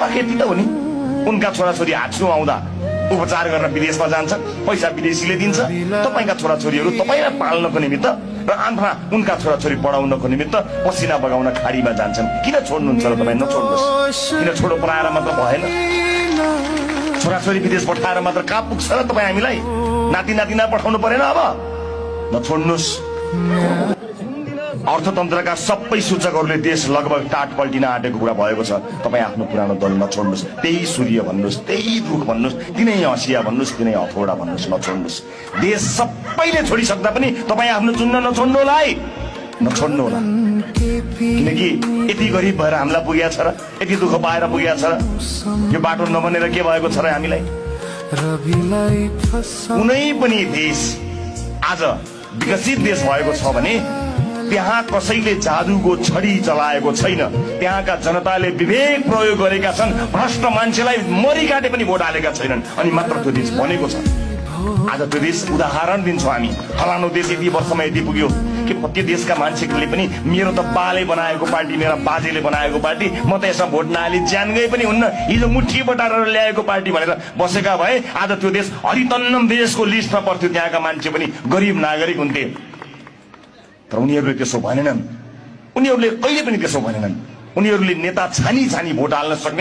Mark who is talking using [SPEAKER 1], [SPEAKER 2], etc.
[SPEAKER 1] फरक यति त हो नि, उनका छोराछोरी हात्सु आउँदा उपचार गर्न विदेशमा जान्छन्, पैसा विदेशीले दिन्छ। तपाईका छोराछोरीहरू तपाईलाई पाल्नको निमित्त र आफ्ना उनका छोराछोरी पढाउनको निमित्त पसिना बगाउन खाडीमा जान्छन्। किन छोड्नुहुन्छ र तपाईँ? नछोड्नुहोस्। किन छोडो पराएर मात्र भएन? छोराछोरी विदेश पठाएर मात्र कहाँ पुग्छ र तपाईँ हामीलाई? नाति नातिना पठाउनु परेन? अब नछोड्नुहोस्। अर्थतन्त्रका सबै सूचकहरूले देश लगभग टाट पल्टिन आँटेको कुरा भएको छ। तपाईँ आफ्नो पुरानो दल नछोड्नुहोस्। त्यही सूर्य भन्नुहोस्, त्यही दुख भन्नुहोस्, तिनै हँसिया भन्नुहोस्, तिनै हथौडा भन्नुहोस्, नछोड्नुहोस्। देश सबैले छोडिसक्दा पनि तपाईँ आफ्नो चुन्न नछोड्नु होला है, नछोड्नु होला। किनकि यति गरिब भएर हामीलाई पुगेको छ र, यति दुःख पाएर पुगेको छ र, यो बाटो नबनेर के भएको छ र हामीलाई? कुनै पनि देश आज विकसित देश भएको छ भने त्यहाँ कसैले जादुको छडी चलाएको छैन। त्यहाँका जनताले विवेक प्रयोग गरेका छन्। भ्रष्ट मान्छेलाई मरिकाटे पनि भोट हालेका छैनन्, अनि मात्र त्यो देश बनेको छ। आज त्यो देश उदाहरण दिन्छौँ हामी। फलानु देश यति वर्षमा यति पुग्यो कि त्यो देशका मान्छेहरूले पनि मेरो त बाले बनाएको पार्टी, मेरा बाजेले बनाएको पार्टी, म त यसमा भोट नहाली ज्यान गए पनि हुन्न, हिजो मुठी बटारेर ल्याएको पार्टी भनेर बसेका भए आज त्यो देश हरितन्नम देशको लिस्टमा पर्थ्यो। त्यहाँका मान्छे पनि गरिब नागरिक हुन्थे। तर उनीहरूले त्यसो भनेनन्। उनीहरूले कहिले पनि त्यसो भनेनन्। उनीहरूले नेता छानी छानी भोट हाल्न सक्ने